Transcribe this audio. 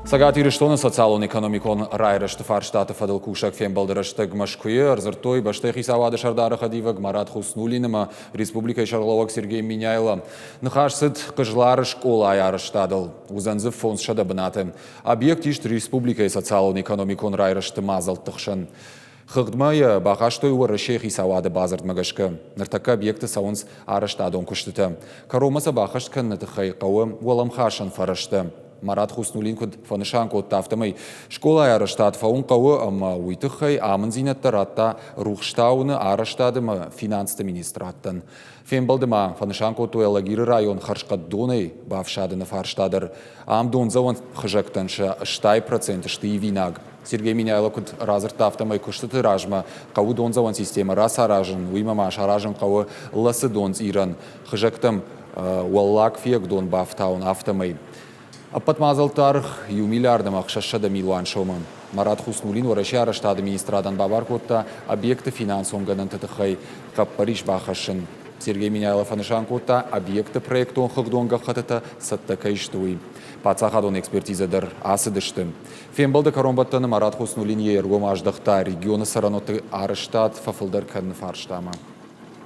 Цӕгат Ирыстоны социалон-экономикон райрӕзты фарстаты фӕдыл кусӕг фембӕлды рӕстӕг Мӕскуыйы ӕрдзырдтой бӕстӕйы хицауады сӕрдары хӕдивӕг Марат Хуснулин ӕмӕ республикӕйы сӕргълӕууӕг Сергей Меняйло. Ныхас цыд Хъызлары скъолайы арӕзтадыл. Уыдзӕн дзы 500 бынаты. Объект ист республикӕйы социалон-экономикон райрӕзты мадзӕлтты хсӕн. Хыгъдмӕ йӕ бахастой Уӕрӕсейы хицауады бадзырдмӕ гӕсгӕ. Ныртӕккӕ объекты цӕуынц арӕзтадон куыстытӕ. Кӕронмӕ сӕ баххӕст кӕныны тыххӕй хъӕуы уӕлӕмхасӕн фӕрӕзтӕ. Марат Хуснулин куыд фӕнысан кодта, афтӕмӕй скъолайы арӕзтад фӕуын хъӕуы ӕмӕ уый тыххӕй амындзинӕдтӕ радта рухстауыны, арӕзтады ӕмӕ финансты министрадтӕн. Фембӕлды ма фӕнысан кодтой Алагиры район хӕрзхъӕд донӕй бафсадыны фарста дӕр. Ам дондзӕуӕн хызӕгтӕн сӕ 80% сты ивинаг. Сергей Меняйло куыд радзырдта, афтӕмӕй куыстыты размӕ хъӕуы дондзӕуӕн системӕ рацаразын, уыимӕ ма саразын хъӕуы Лӕцы донцъирӕн хызӕгтӕм уӕллаг фиййагдон бафтауын, афтӕмӕй. Ӕппӕт мадзӕлтты аргъ иу миллиард ӕмӕ 600 милуан сомы. Марат Хуснулин Уӕрӕсейы арӕзтады министрадӕн бабар кодта объекты финансон гӕнӕнты тыххӕй хъӕппӕрис бахӕссын. Сергей Меняйло фӕнысан кодта, объекты проектон хыгъдон гӕххӕттытӕ цӕттӕ кӕй сты, уый. Паддзахадон экспертизӕ дӕр ацыдысты. Фембӕлды кӕронбӕттӕны Марат Хуснулин йе ргом аздӕхта регионы цӕрӕнуӕтты арӕзтад фӕфылдӕр кӕныны фарстамӕ.